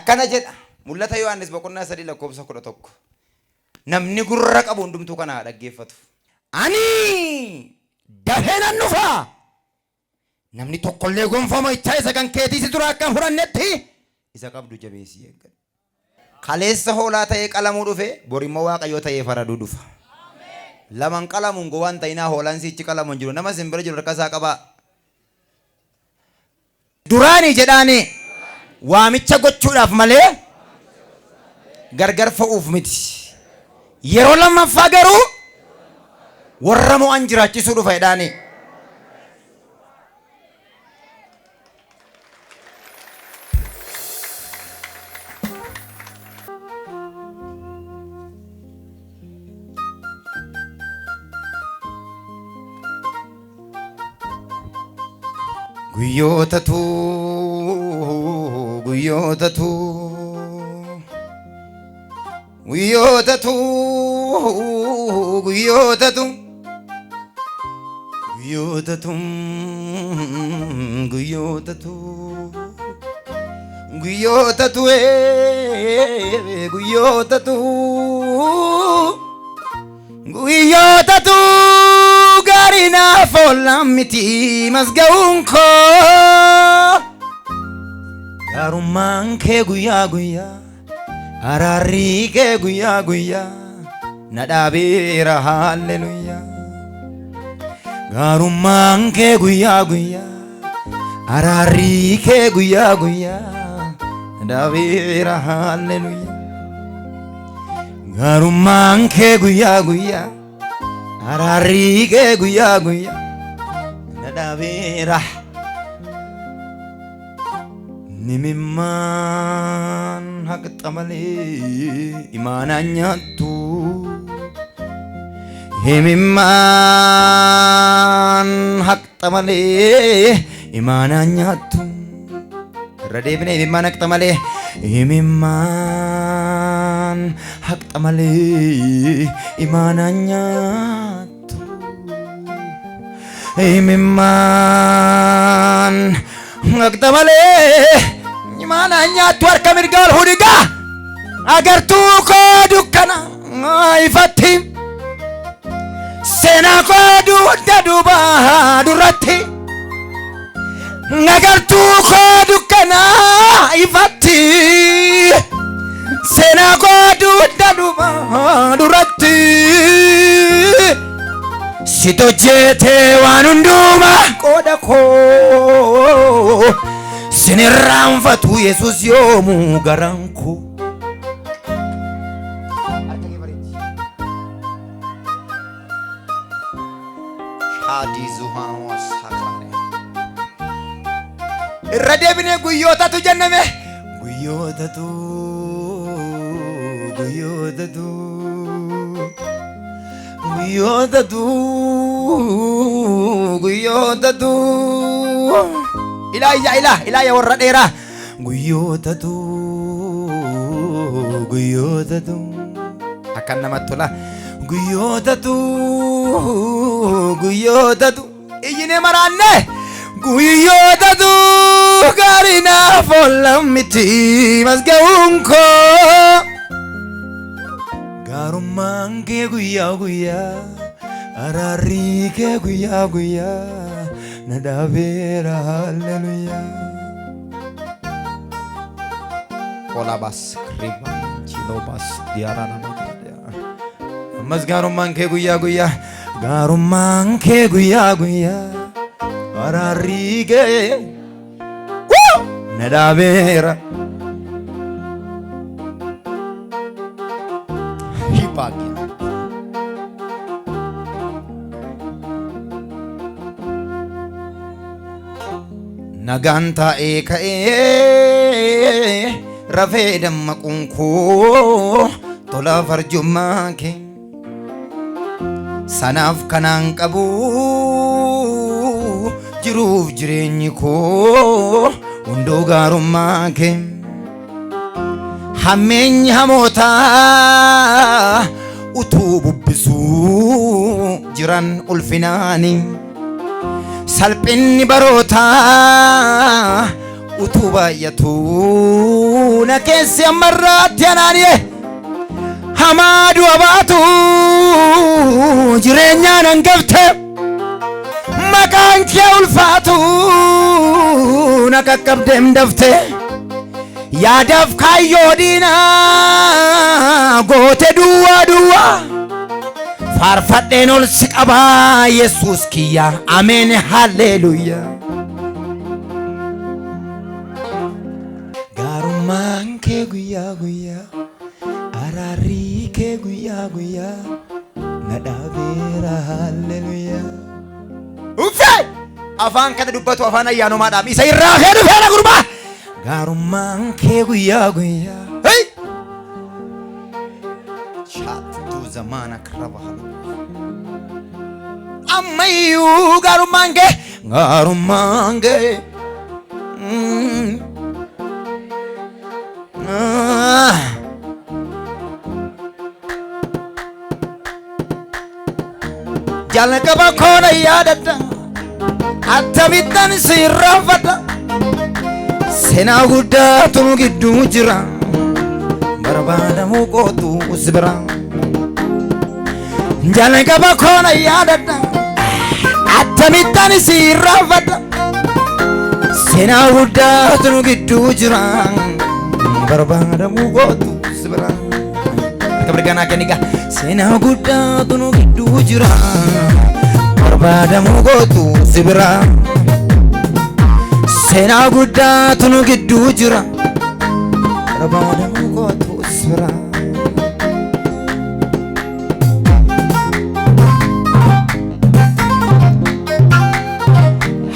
Akkana jedha Mul'ata Yohaannis boqonnaa 3 lakkoofsa 11. Namni gurra qabu hundumtuu kana haa dhaggeeffatu. Ani dafee nan dhufa. Namni tokkollee gonfoo mo'ichaa isa kan keetii si duraa akka hin fudhannetti isa qabdu jabeessii eeggadhu. Kaleessa hoolaa ta'ee qalamuu dhufe, bor immoo Waaqayyo ta'ee faraduu dhufa. Laman qalamuun gowwaa hin ta'inaa hoolaan siichi qalamu hin jiru. Nama isin bira jiru harka isaa qabaa. Duraanii jedhaanii waamicha gochuudhaaf malee gargar fo'uuf miti. Yeroo lammaffaa garuu warra mo'an jiraachisuu dhufa jedhaanii. Guyyootatu guyyootatu guyyootatu guyyootatu guyyootatu guyyootatu guyyootatu guyyootatu Guyyootatu gaarii naaf oolan miti masga'uun koo. Gaarummaan kee guyyaa guyyaa araarri kee guyyaa guyyaa na dhaabeera haaleluyyaa. Gaarummaan kee guyyaa guyyaa araarri kee guyyaa guyyaa na dhaabeera haaleluyyaa. Gaarummaan kee guyyaa guyyaa araarri kee guyyaa guyyaa na dhaabeera. Nimimmaan haqxa malee imaanaan nyaattu. Himimmaan haqxa malee imaanaan nyaattu. Irra deebine imimmaan haqxa malee imimmaan haqxa malee imaanaan nyaattu. Imimmaan haqxa malee imaanaan nyaattu harka mirgaa ol fuudhigaa agartuu koo dukkana ifatti seenaa koo dugda duuba duratti. Agartuu koo dukkanaa ifatti seenaa koo dugda duuba duratti si hojjetee waan hundumaa qooda koo sin irraanfatu Yesuus yoomuu garaan koo. Shaadii Zuhaan Wasakaare. Irra deebinee guyyootatu jenname. Guyyootatu guyyootatu guyyootatu guyyootatu ilaayya ilaa ilaayya warra dheeraa guyyootatu guyyootatu akkan namatti tola Guyyootatu guyyootatu iyyinee maraanne guyyootatu gaarii naaf oolan miti masga'uun koo gaarummaan kee guyyaa guyyaa araarri kee guyyaa guyyaa na dhaabeera haalleluyaa. Kolabas kriba chilobas diarana Ammas gaarummaan kee guyyaa guyyaa gaarummaan kee guyyaa guyyaa araarri kee wuu, na dhaabeera. Hipaakia. Nagaan taa'ee ka'ee rafee dammaquun koo tola farjummaa kee. Sanaaf kanaan qabu jiruuf jireenyi koo hunduu gaarummaa kee. Hammeenyi hamootaa utuu bubbisuu jiran ulfinaani. Salphinni barootaa utuu baay'atuu Na keessi ammarraatti anaaniye hamaa du'a baatu jireenyaan hangafte maqaan kee ulfaatu na qaqqabdeem dafte yaadaaf kaayyoo diinaa goote duwwaa duwwaa faarfadheen ol si qabaa Yesuus kiyya ameen halleluuyaa. Gaarummaan kee guyyaa guyyaa araarri kee guyyaa guyyaa na dhaabeera halleluuyaa. Uffee! Afaan kana dubbatu afaan ayyaanumaadhaaf isa irraa kee dhufeera gurbaa. Gaarummaan kee guyyaa guyyaa. Hey! Chaattuu zamaana karaba halu. Ammayyuu gaarummaan kee gaarummaan kee. Ah. Jalqaba koona yaadadha akkamittan si irraanfadha seenaa guddaatu nu gidduu jira barbaadamuu kootu si bira. Jalqaba koona yaadadha akkamittan si irraanfadha seenaa guddaatu nu gidduu jira barbaadamuu kootu si bira. Harka mirgaa kenniga seenaa guddaatu nu gidduu jira barbaadamuu kootu si bira. Seenaa guddaatu nu gidduu jira barbaadamuu kootu si bira.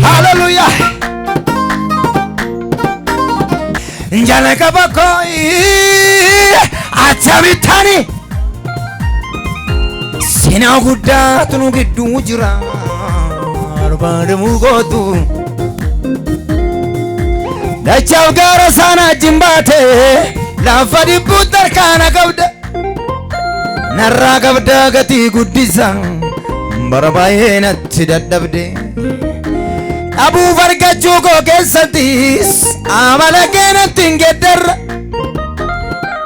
Hallelujah. Jalqaba koo akkamittani seenaa guddaatu nu gidduu jira barbaadamuu kootu. Dachaaf gaara sana wajjin baate lafa dhibbuutti harkaana qabda narraa qabda gatii guddisa bara baay'ee natti dadhabde. Dhabuuf argachuu koo keessattis amala kee natti hin geeddarra.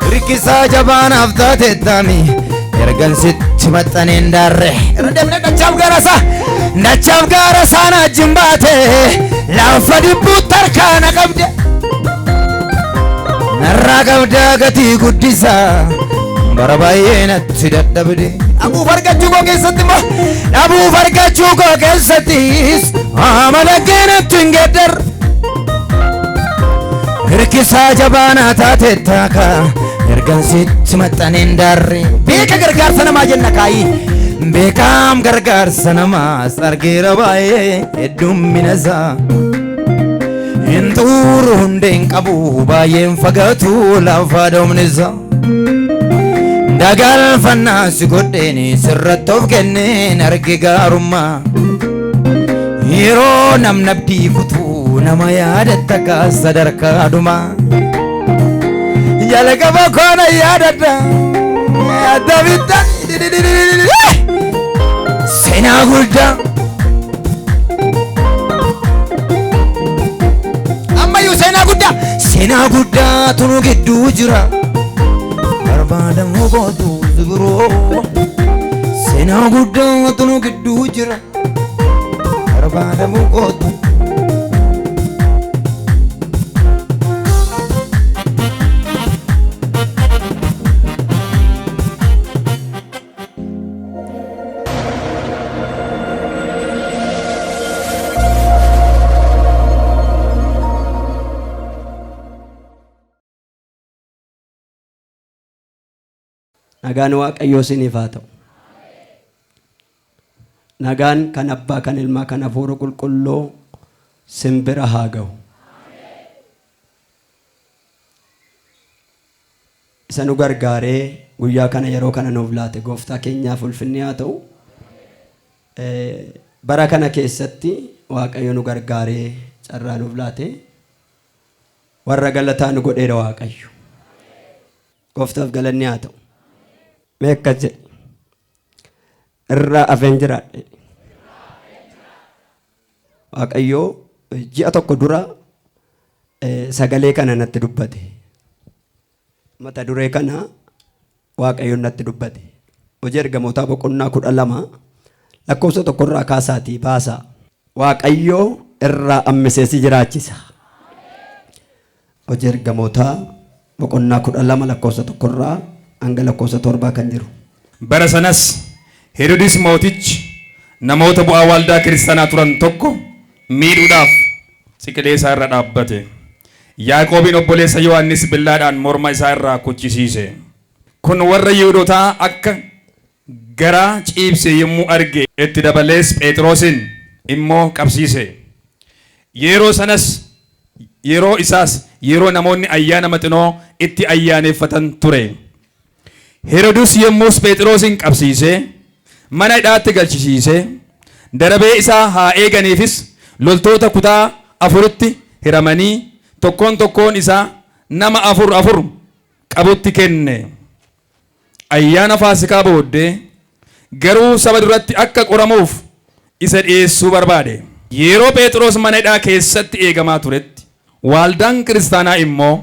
Hirkisaa jabaanaaf taate taami ergan sitti maxxaneen daarre. Irra deemnee dachaaf gaara isaa dachaaf gaara sana wajjin baate lafa dhibbuutti harkaana qabde. Narraa qabda gatii guddisa bara baay'ee natti dadhabde. Dhabuuf argachuu koo keessatti immoo dhabuuf argachuu koo keessattis amala kee natti hin geeddarra. Hirkisaa jabaanaa taate taaka ergan sitti maxxaneen daarre. Beeka gargaarsa namaa jenna kaayii. Beekaam gargaarsa namaas argeera baay'ee heddummina isaa. Hin xuuru hundee hin qabu baay'een fagaatu lafa dhoomni isaa. Dagalfannaa si godheen sirratti of kenneen arge gaarummaa. Yeroo namni abdii kutuu nama yaadatta akka sadarkaa dhumaa. Jalqaba koona yaadadha. Akkamittan seenaa guddaa. Ammayyuu seenaa guddaa. Seenaa guddaatu nu gidduu jira. Barbaadamuu kootu si biroo. Seenaa guddaatu nu gidduu jira. Barbaadamuu kootu. Nagaan Waaqayyoo isiniif haa ta'u. Nagaan kan Abbaa, kan Ilmaa, kan Hafuura Qulqulluu simbira haa ga'u. Isa nu gargaaree guyyaa kana yeroo kana nuuf laate gooftaa keenyaaf ulfinni haa ta'u. Bara kana keessatti Waaqayyo nu gargaaree carraa nuuf laate warra galataa nu godheera Waaqayyo. Gooftaaf galanni haa ta'u. Mee akkas jedhi. Irraa hafeen jiraadhe. Waaqayyo ji'a tokko dura sagalee kana natti dubbate. Mata duree kana Waaqayyoon natti dubbate. Hojii Ergamootaa boqonnaa 12 lakkoofsa tokkorraa kaasaatii baasaa. Waaqayyo irraa ammisee si jiraachisa. Hojii Ergamootaa boqonnaa 12 lakkoofsa tokkorraa hanga lakkoofsa torbaa kan jiru. Bara sanas Herodis mootichi namoota bu'aa waldaa kiristaanaa turan tokko miidhuudhaaf ciqilee isaa irra dhaabbate. Yaaqoobiin obboleessa Yohaannis billaadhaan morma isaa irraa kuchisiise. Kun warra Yihuudootaa akka garaa ciibse yommuu arge itti dabalees Phexrosin immoo qabsiise. Yeroo sanas yeroo isaas yeroo namoonni ayyaana maxinoo itti ayyaaneffatan ture. Herodus yommus Phexrosin qabsiisee mana hidhaatti galchisiise, darabee isaa haa eeganiifis loltoota kutaa afuritti hiramanii tokkoon tokkoon isaa nama afur afur qabutti kenne. Ayyaana Faasikaa booddee garuu saba duratti akka qoramuuf isa dhi'eessuu barbaade. Yeroo Phexros mana hidhaa keessatti eegamaa turetti, waaldaan kiristaanaa immoo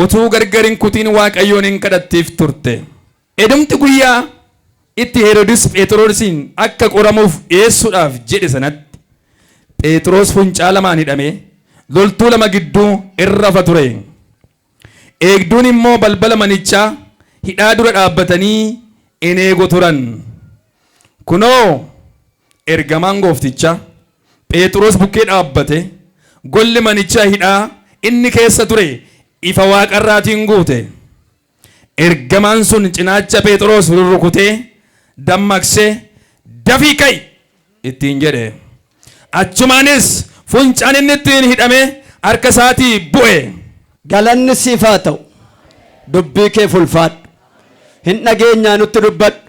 utuu gargar hin kutin Waaqayyoon in kadhattiif turte. Edumti guyyaa itti Herodis Phexrosiin akka qoramuuf dhi'eessuudhaaf jedhe sanatti, Phexros funcaa lamaan hidhamee loltuu lama gidduu in rafa ture. Eegduun immoo balbala manichaa hidhaa dura dhaabbatanii in eegu turan. Kunoo, ergamaan gooftichaa Phexros bukkee dhaabbate, golli manichaa hidhaa inni keessa ture ifa waaqarraatiin guute. Ergamaan sun cinaacha Phexros rurrukutee dammaqsee, Dafii ka'i! ittiin jedhe. Achumaanis funcaan inni ittiin hidhame harka isaatii bu'e. Galanni siif haa ta'u. Dubbii keef ulfaadhu. Hin dhageenyaa nutti dubbadhu.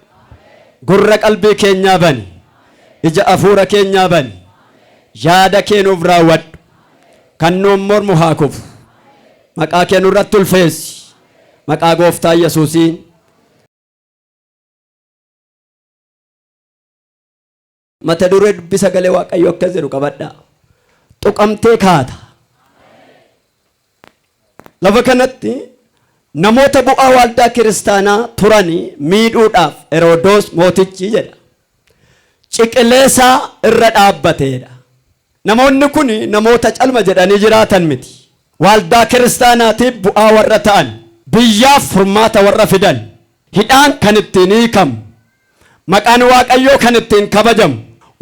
Gurra qalbii keenyaa bani. Ija afuura keenyaa bani. Yaada kee nuuf raawwadhu. Kan nuun mormu haa kufu. Maqaa kee nurratti ulfeessi. Maqaa Gooftaa Yesuusiin. Mata duree dubbii sagalee Waaqayyoo akkas jedhu qabadhaa. Tuqamtee kaata. Lafa kanatti namoota bu'aa waldaa kiristaanaa turanii miidhuudhaaf Herodoos mootichi jedha. Ciqileesaa irra dhaabbateedha. Namoonni kun namoota calma jedhanii jiraatan miti. Waldaa kiristaanaatiif bu'aa warra ta'an, biyyaaf furmaata warra fidan, hidhaan kan ittiin hiikamu, Maqaan Waaqayyoo kan ittiin kabajamu,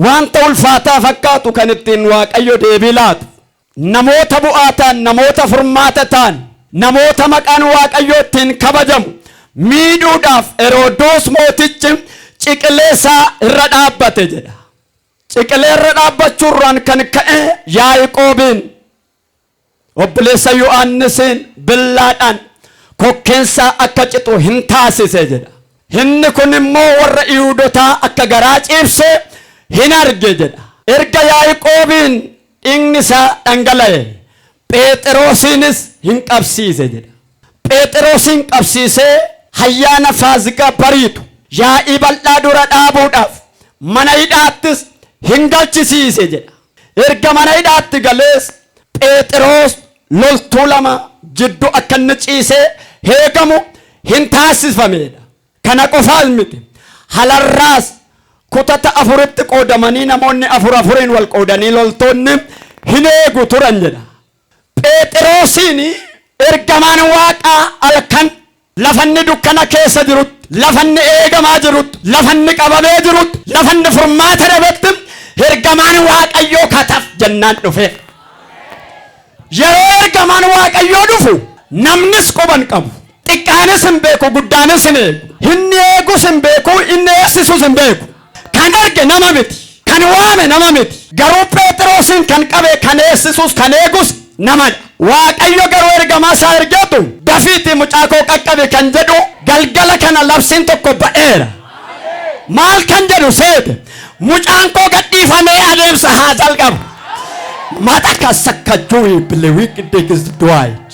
wanta ulfaataa fakkaatu kan ittiin Waaqayyo deebii laatu, namoota bu'aa ta'an, namoota furmaata ta'an, namoota maqaan Waaqayyoo ittiin kabajamu miidhuudhaaf Herodoos mootichi ciqilee isaa irra dhaabbate jedha. Ciqilee irra dhaabbachuurraan kan ka'e Yaaqoobiin Obboleessa Yohaannisiin billaadhaan kokkeensaa akka citu hin taasise jedha. Inni kun immoo warra Yihuudotaa akka garaa ciibse hin arge jedha. Erga Yaaqoobiin dhiigni isaa dhangala'e Pheexiroosiinis hin qabsiise jedha. Pheexiroosiin qabsiisee ayyaana Faasigaa bariitu yaa'ii bal'aa dura dhaabuudhaaf mana hidhaattis hin galchisiise jedha. Erga mana hidhaatti galees Pheexiroos loltuu lama jiddu akka inni ciisee eegamu hin taasifameedha. Kana qofaas miti. Halarraas kutata afuritti qoodamanii namoonni afur afuriin wal qoodanii loltoonni hin eegu turan jedha. Pheexiroosiin ergamaan Waaqaa halkan Lafa inni dukkana keessa jirutti, lafa inni eegamaa jirutti, lafa inni qabamee jirutti, lafa inni furmaata dhabetti ergamaan Waaqayyoo kataf jennaan dhufeef. Yeroo ergamaan Waaqayyoo dhufu namnis quba hin qabu. Xiqqaanis hin beeku, guddaanis hin eegu. Inni eegus hin beeku, inni eegsisus hin beeku. Kan erge nama miti. Kan waame nama miti. Garuu Pheexiroosiin kan qabe, kan eegsisus, kan eegus namadha. Waaqayyo garuu ergamaa isaa ergeetu dafiitii mucaa koo qaqqabi kan jedhu galgala kana labsiin tokko ba'eera. Maal kan jedhu seete? Mucaan koo gadhiifamee adeemsa haa jalqabu. Maxaka sakka juwi biliwik digis duwaayit.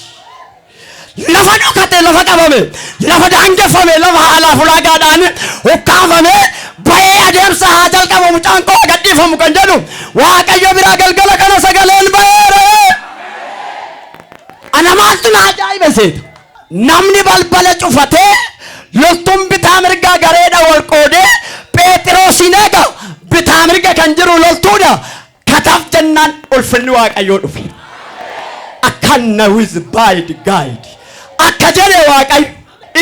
Lafa dhokate, lafa qabame, lafa daangeffame, lafa haalaaf ulaagaadhaan ukkaamfame ba'ee adeemsa haa jalqabu mucaan koo haa gadhiifamu kan jedhu Waaqayyo biraa galgala kana sagaleen ba'eera. Ana maaltu na ajaa'iba seeta? Namni balbala cufatee loltuun bitaa mirgaa gareedha wal qoodee Pheexiroosiin eega bitaa mirga kan jiru loltuudha. Kataaf jennaan ulfinni Waaqayyoo dhufe. Akkanna with by the guide. Akka jedhe Waaqayyo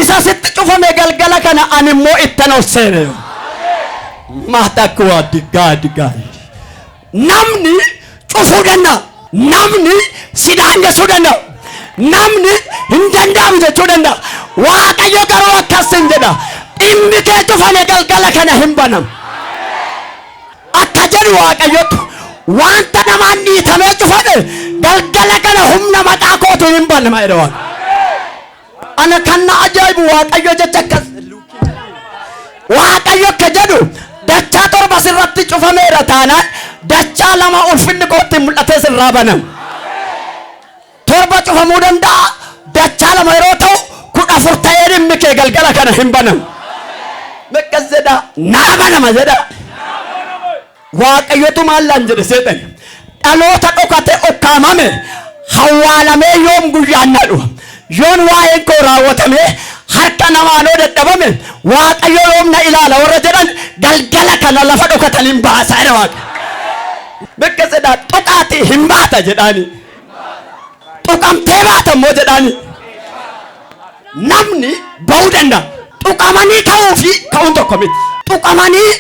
isa sitti cufame galgala kana ani immoo ittan ol seene. Maatakwa digaa digaa. Namni cufuu danda'a. Namni si daangessuu danda'a. Namni hin danda'amu jechuu danda'a. Waaqayyo garuu akkas hin jedha. Dhimmi kee cufame galgala kana hin banamu. Akka jedhu Waaqayyotu wanta namaan dhiitamee cufame galgala kana humna maqaa kootiin hin banama jedha Waaqa. Ana kan na ajaa'ibu Waaqayyo jecha akkas Waaqayyo akka jedhu dachaa torba sirratti cufameera taanaan dachaa lama ulfinni kootti mul'atee sirraa banama. Torba cufamuu danda'a dachaa lama yeroo ta'u 14 ta'ee dhimmi kee galgala kana hin banamu. Meqqas jedha naa banama jedha. Waaqayyotu maallaan jedhe seexan. Dhaloota dhokate ukkaamame hawwaalamee yoom guyyaan na dhufa. Yoon waa'een koo raawwatamee harka namaanoo dadhabame Waaqayyo yoom na ilaala warra jedhan galgala kana lafa dhokataniin baasaa jedha Waaqa. Meqqas jedha tuqaati hin baata jedhaani. Tuqamtee baata immoo jedhaani. Namni ba'uu danda'a. Tuqamanii ka'uu fi ka'uun tokko miti. Tuqamanii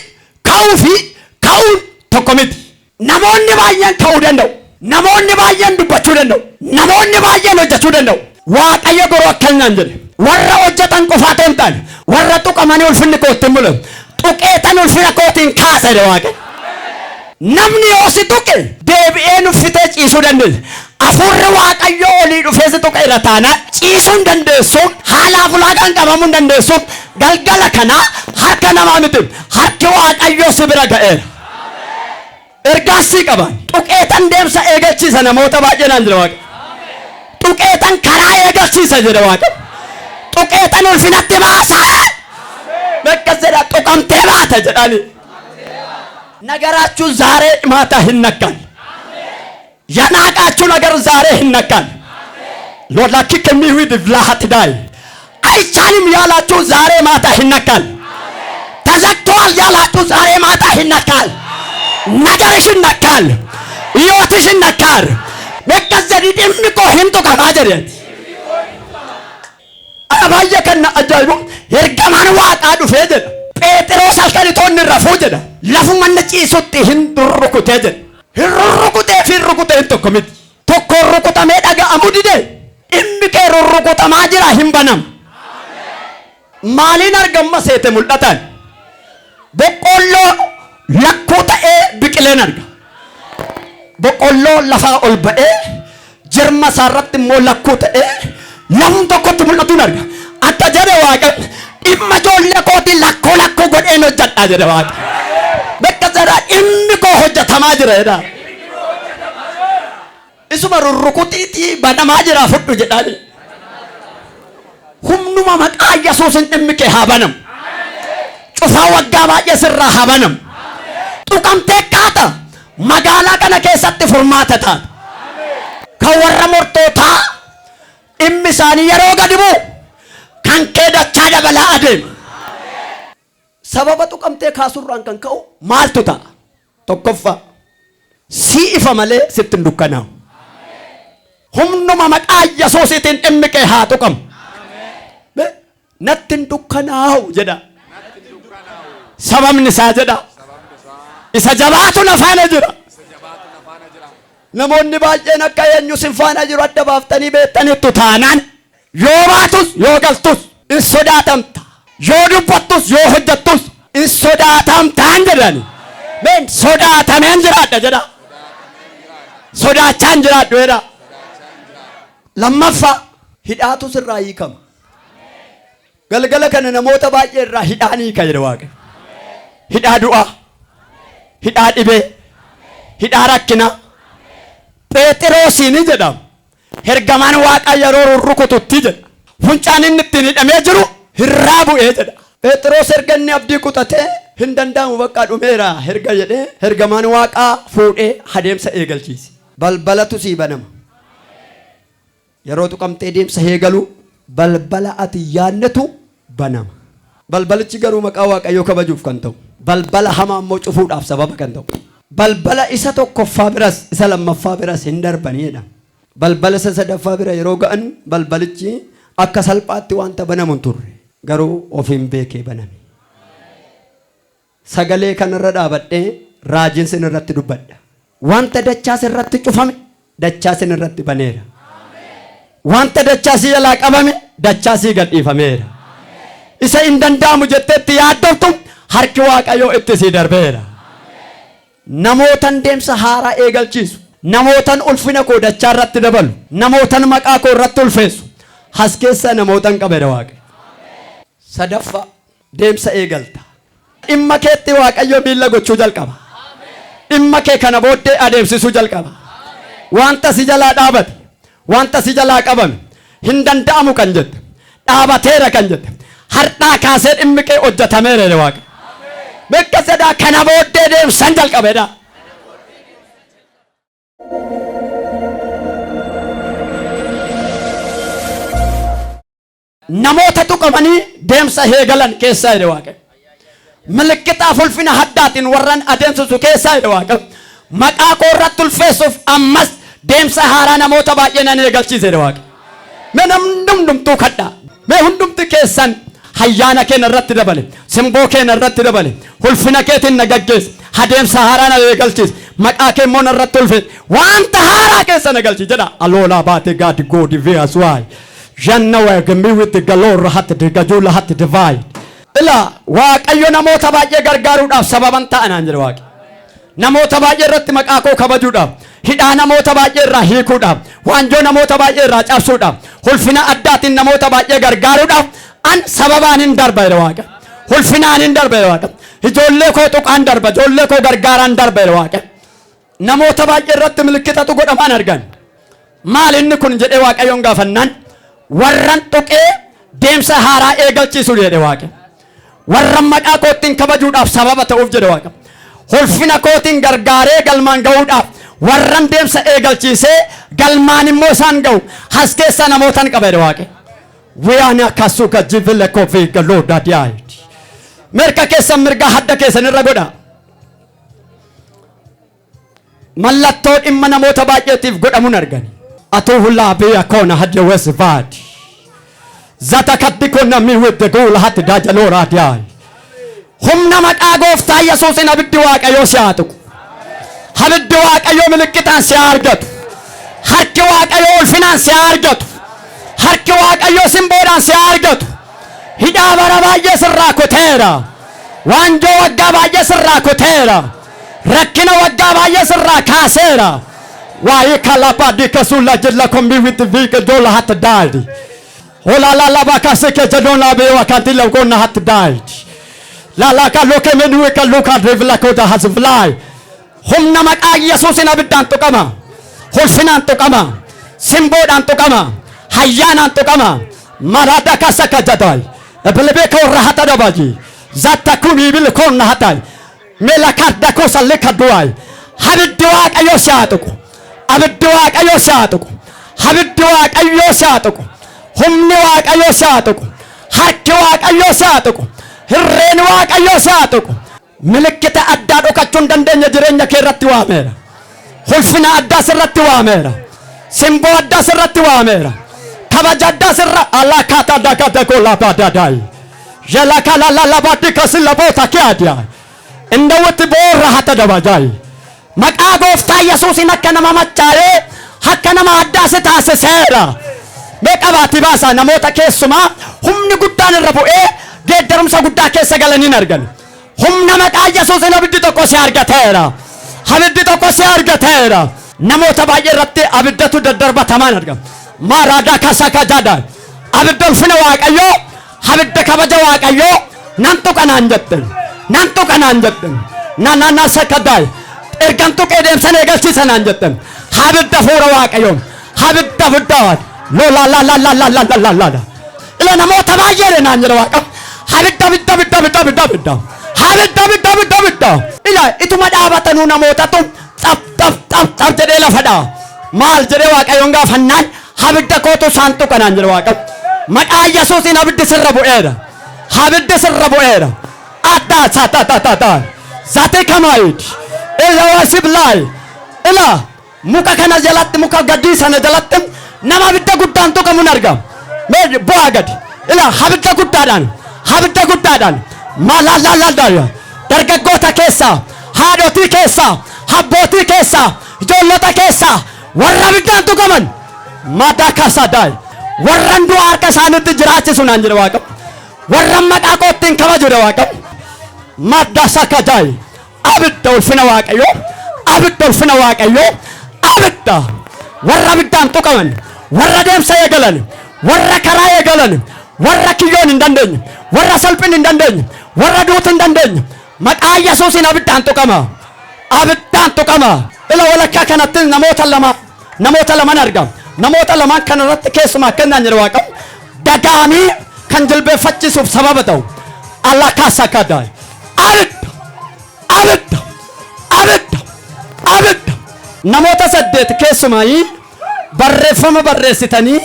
ka'uu fi ka'uun tokko miti. Namoonni baay'een ka'uu danda'u. Namoonni baay'een dubbachuu danda'u. Namoonni baay'een hojjechuu danda'u. Waaqayyo garuu akkanaan jedhe. Warra hojjetan qofaa otoo hin taane warra tuqamanii ulfinni koo ittiin mul'atu. Tuqeetan ulfina kootiin kaasa jedhe Waaqayyo. Namni yoo si tuqe deebi'ee nuffitee ciisuu dandeessa. Hafuurri Waaqayyoo olii dhufee si tuqeera taanaan ciisuu hin dandeessu. Haalaaf ulaagaan qabamuu hin dandeessu. Galgala kana harka namaa miti harki Waaqayyoo si bira ga'eera. Ergaas sii qaba. Tuqeetan deemsa eegalchiisa namoota baay'ee naan jedha Waaqa. Tuqeetan karaa eegalchiisa jedha Waaqa. Tuqeetan ulfinatti baasa. Akkas jedha tuqamtee baata jedhani. ነገራችሁ ዛሬ ማታ ይነካል። የናቃችሁ ነገር ዛሬ ይነካል። ሎላኪ ከሚዊድ ብላሃት ዳይ አይቻልም ያላችሁ ዛሬ ማታ ይነካል። ተዘግቷል ያላችሁ ዛሬ ማታ ይነካል። ነገርሽ ይነካል። ሕይወትሽ ይነካል። መቀዘዲ dhimmi koo hin tuqamaa jedheeti. Baay'ee kan na ajaa'ibu ergamaan waaqaa dhufee jedha. Pheexiroos halkan itoo inni rafuu jedha. Lafuma inni ciisutti hin rurrukutee jedha. Hin rurrukutee fi hin rukutee hin tokko miti. Tokko rukutamee dhaga'amuu dide. Dhimmi kee rurrukutamaa jira hin banamu. Maaliin argamma seete mul'atan? Boqqoolloo lakkuu ta'ee biqileen arga. Boqqoolloo lafaa ol ba'ee jirma isaarratti immoo lakkuu ta'ee lafum tokkotti mul'atuun arga. Akka jedhe Waaqa dhimma ijoollee kootii lakkoo lakkoo godheen hojjedha jedhe Waaqa. Bakka jedha dhimmi koo hojjetamaa jira jedha. Isuma rurrukutiitii banamaa jira fudhu jedhaani. Humnuma maqaa Yesuusin dhimmi kee haa banamu. Cufaa waggaa baay'ee sirraa haa banamu. Tuqamtee kaata magaalaa kana keessatti furmaata taata. Kan warra mortootaa dhimmi isaanii yeroo gadi bu'u kan kee dachaa dabalaa adeema. Sababa tuqamtee kaasurraan kan ka'u maaltu ta'a? Tokkoffaa si ifa malee sitti hin dukkanaa'u. Humnuma maqaa Yesuusiitiin dhimmi kee haa tuqamu. Natti hin dukkanaa'u jedha. Sababni isaa jedha. Isa jabaatu na faana jira. Namoonni baay'een akka eenyu sin faana jiru adda baaftanii beektaniittu taanaan yoo baatus yoo galtus hin sodaatamta. Yoo dubbattus yoo hojjettus hin sodaatamtaan jedhani. Meen sodaatameen jiraadha jedha. Sodaachaan jiraadhu jedha. Lammaffaa hidhaatu sirraa hiikama. Galgala kana namoota baay'ee irraa hidhaan hiika jedha Waaqa. Hidhaa du'aa, hidhaa dhibee, hidhaa rakkinaa. Pheexiroosiin jedhama. Ergamaan Waaqaa yeroo rurrukututti jedha. Funcaan inni ittiin hidhamee jiru hirraa bu'ee jedha. Pheexiroos erga inni abdii kutatee hin danda'amu bakka dhumeera erga jedhee ergamaan Waaqaa fuudhee adeemsa eegalchiise. Balbalatu sii banama. Yeroo tuqamtee deemsa eegalu Balbala ati yaadnetu banama. Balbalichi garuu maqaa Waaqayyoo kabajuuf kan ta'u. Balbala hamaa immoo cufuudhaaf sababa kan ta'u. Balbala isa tokkoffaa biras isa lammaffaa biras hin darbaniidha. Balbala isa sadaffaa bira yeroo ga'an balbalichi akka salphaatti wanta banamu hin turre. Garuu ofiin beekee baname. Sagalee kanarra dhaabadhee raajiin sin irratti dubbadha. Wanta dachaa sirratti cufame dachaa sin irratti baneera. Wanta dachaa si jalaa qabame dachaa sii gadhiifameera. Isa hin danda'amu jetteetti yaaddoftu harki Waaqayyoo itti sii darbeera. Namootan deemsa haaraa eegalchiisu. Namootan ulfina koo dachaa irratti dabalu. Namootan maqaa koo irratti ulfeessu. Has keessaa namootan qabeera Waaqayyo. Sadaffaa deemsa eegalta. Dhimma keetti Waaqayyo miilla gochuu jalqaba. Dhimma kee kana booddee adeemsisuu jalqaba. Wanta si jalaa dhaabate, wanta si jalaa qabame, hin danda'amu kan jette, dhaabateera kan jette, har'aa kaasee dhimmi kee hojjetameera jedhe Waaqayyo. Bakka sadaa kana booddee deemsan jalqabedha. Namoota tuqamanii deemsa eegalan keessaa jedhe Waaqayyo. Milikkitaaf ulfina haddaatiin warran adeemsisu keessaa jedhe Waaqayyo. Maqaa koo irratti ulfeessuuf ammas deemsa haaraa namoota baay'ee nan eegalchiise jedhe Waaqayyo. Mee namni hundumtuu kadhaa. Mee hundumti keessan hayyaana keenya irratti dabale, simboo keenya irratti dabale, ulfina keetiin na gaggeessi, adeemsa haaraa na eegalchiisi, maqaa kee immoo narratti ulfeessi, wanta haaraa keessa na galchi jedha. Aloolaa baate gaadi goodi veas waay. Janna waagami with galoora hatti digajula hatti divide. Ilaa Waaqayyo namoota baay'ee gargaaruudhaaf sababan ta'anaan jedhe Waaqayyo. Namoota baay'ee irratti maqaa koo kabajuudhaaf, hidhaa namoota baay'ee irraa hiikuudhaaf, waanjoo namoota baay'ee irraa cabsuudhaaf, ulfina addaatiin namoota baay'ee gargaaruudhaaf an sababaan hin darba jedhe Waaqa. Ulfinaan hin darba jedhe Waaqa. Ijoollee koo tuqaan darba, ijoollee koo gargaaraan darba jedhe Waaqa. Namoota baay'ee irratti milikkitatu godhamaan argan. Maal inni kun jedhee Waaqayyoon gaafannaan warran tuqee deemsa haaraa eegalchiisu jedhe Waaqa. Warran maqaa kootiin kabajuudhaaf sababa ta'uuf jedhe Waaqa. Ulfina kootiin gargaaree galmaan ga'uudhaaf warran deemsa eegalchiisee galmaan immoo isaan ga'u has keessaa namootan qaba jedhe Waaqa. Wiyaani akkasuka jivile kofii galoo daadiyaayiti. Mirga keessan mirga hadda keessan irra godha. Mallattoo dhimma namoota baay'eetiif godhamuun argani. Atuu hulaa biyya koona hadde wesvaadi. Zata kaddi konna mi widde guula hatti dajaloo raadiyaay. Humna maqaa gooftaa Yesuusin abiddi Waaqayyoo si haa tuqu. Abiddi Waaqayyoo milikkitaan si haa argatu. Harki Waaqayyoo ulfinaan si haa argatu. Harki Waaqayyoo simboodhaan si haa argatu. Hidhaa bara baay'ee sirraa kuteera. Waanjoo waggaa baay'ee sirraa kuteera. Rakkina waggaa baay'ee sirraa kaaseera. Waa'ee kalapaa dikasuula jilla kombii witti viika joola hatti daadi. Hola la bakaseke jedona bewa kantila kona hatti daadi. La la ka loke menuwe ka luka revla koda has fly. Humna maqaa Yesuusin abiddaan tuqama. Ulfinaan tuqama. Simboodhaan tuqama. Hayyaanaan tuqama. Marada kasaka jadai. Ebilebe korra hata dabaji. Zatta kumi bil konna hatai. Mela kadda kosa leka du'ai. Abiddi Waaqayyoo si haa tuqu. Abiddi Waaqayyoo si haa tuqu. Abiddi Waaqayyoo si haa tuqu. Humni Waaqayyoo si haa tuqu. Harki Waaqayyoo si haa tuqu. Hirreen Waaqayyoo si haa tuqu. Milikkita addaa dhokachuu hin dandeenye jireenya kee irratti waameera. Ulfina addaa sirratti waameera. Simboo addaa sirratti waameera. Kabaja addaa sirra alakata dagada gola badadai. Jalakala lalabadi kasila boota kiadia. Indawatti boorra hata dabajai. Maqaa gooftaa Yesuusin akka nama machaa'ee akka nama addaa si taasiseera. Mee qabaati baasaa namoota keessumaa humni guddaan irra bu'ee geeddarumsa guddaa keessa galanii argan. Humna maqaa Yesuusin abiddi tokko si argateera. Abiddi tokko si argateera. Namoota baay'ee irratti abiddatu daddarbatamaan argama. Maaraadaa kasaka jada. Abidda ulfina Waaqayyoo, abidda kabaja Waaqayyoo nan tuqanaan jette. Nan tuqanaan jette. Na na na sakadaay. Ergan tuqee deemsan eegalchiisa naan jette. Abidda fuura Waaqayyoo. Abidda guddaa. Lola la la la la la la la la. Ila namoota baay'ee naan jedha Waaqa. Abidda abidda abidda abidda abidda abidda. Abidda abidda abidda abidda. Ila ituma dhaabatanuu namootatu xap xap xap xap jedhee lafa dhaa. Maal jedhee Waaqayyoon gaafannaan abidda kootu isaan tuqa naan jedha Waaqa. Maqaa Yesuusiin abiddi sirra bu'eera. Abiddi sirra bu'eera. Addaa saataataataata. Zate kamaayid. Ila laay. Ila muka kana jalatti, muka gadii sana jalatti nama abidda guddaan tuqamuun argama. Mee bu'aa gadi. Ila abidda guddaadhaan, abidda guddaadhaan maalaalaalaaldaa dargaggoota keessaa, haadhotii keessaa, abbootii keessaa, ijoollota keessaa warra abiddaan tuqaman madaa kaasaa warran du'a harka isaaniitti jiraachisu naan jedhe Waaqa. Warran maqaa kootiin kabaju jedhe Waaqa. Madda sakadaay abidda ulfina Waaqayyoo, abidda ulfina Waaqayyoo, abidda warra abiddaan tuqaman, warra deemsa eegalan, warra karaa eegalan, warra kiyyoon hin dandeenye, warra salphinni hin dandeenye, warra duuti hin dandeenye, maqaa Yesuusiin abiddaan tuqama, abiddaan tuqama. Ila walakkaa kanatti namoota laman argama. Namoota lamaan kanarratti keessumaa akkanaan jedhe Waaqa, dagaamii kan jilbeeffachiisuuf sababa ta'u Allah sakadaay abidda, abidda, abidda, abidda. Namoota 8 keessumaayii barreeffama barreessitanii,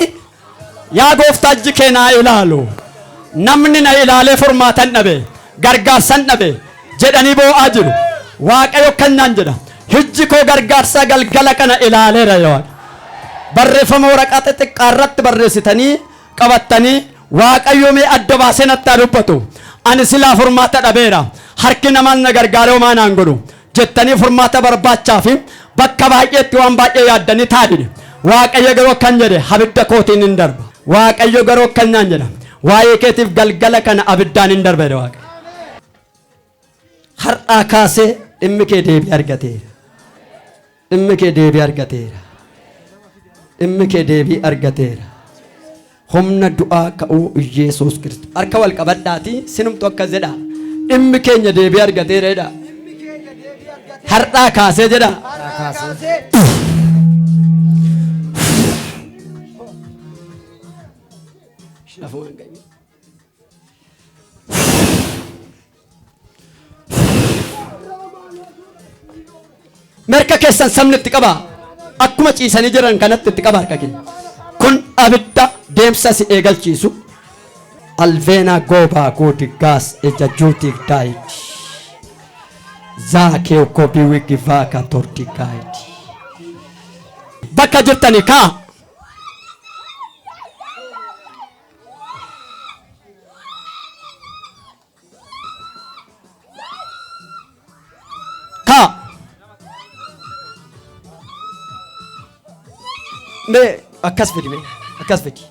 yaa gooftaa, ijji kee naa ilaalu, namni na ilaalee furmaatan dhabe, gargaarsan dhabe jedhanii boo'aa jiru. Waaqayyo kannaan jedha, hijji koo gargaarsa galgala kana ilaaleera. Yoo barreeffama waraqaa xixiqqaa irratti barreessitanii qabattanii, Waaqayyo mee adda baasee natti haa dubbatu, ani silaa furmaata dhabeera, harki namaan na gargaaree homaa naan godhu jettanii furmaata barbaachaa fi bakka baay'eetti waan baay'ee yaaddanii taadine. Waaqayyo garuu akkan jedhe, abidda kootiin hin darba. Waaqayyo garuu akkan naan jedha, waa'ee keetiif galgala kana abiddaan hin darba jedhe Waaqayyo. Har'aa kaasee dhimmi kee deebii argateera. Dhimmi kee deebii argateera. Dhimmi kee deebii argateera. Humna du'aa ka'uu Yesuus Kiristoos. Harka wal qabadhaatii sinumtu akkas jedha. Dhimmi keenya deebii argateera jedha. Har'aa kaasee jedha. Lafumaan ga'i. Harka keessan sabni itti qaba. Akkuma ciisanii jiran kanatti itti qaba harka keenya. Kun abidda deemsa si eegalchiisu. Alveenaa goobaa gooti gaas ija juutii daayiti. Zaakee kobii wigi vaaka torti gaayiti. Bakka jirtanii kaa. Kaa. Mee akkas fidi, mee akkas fidi.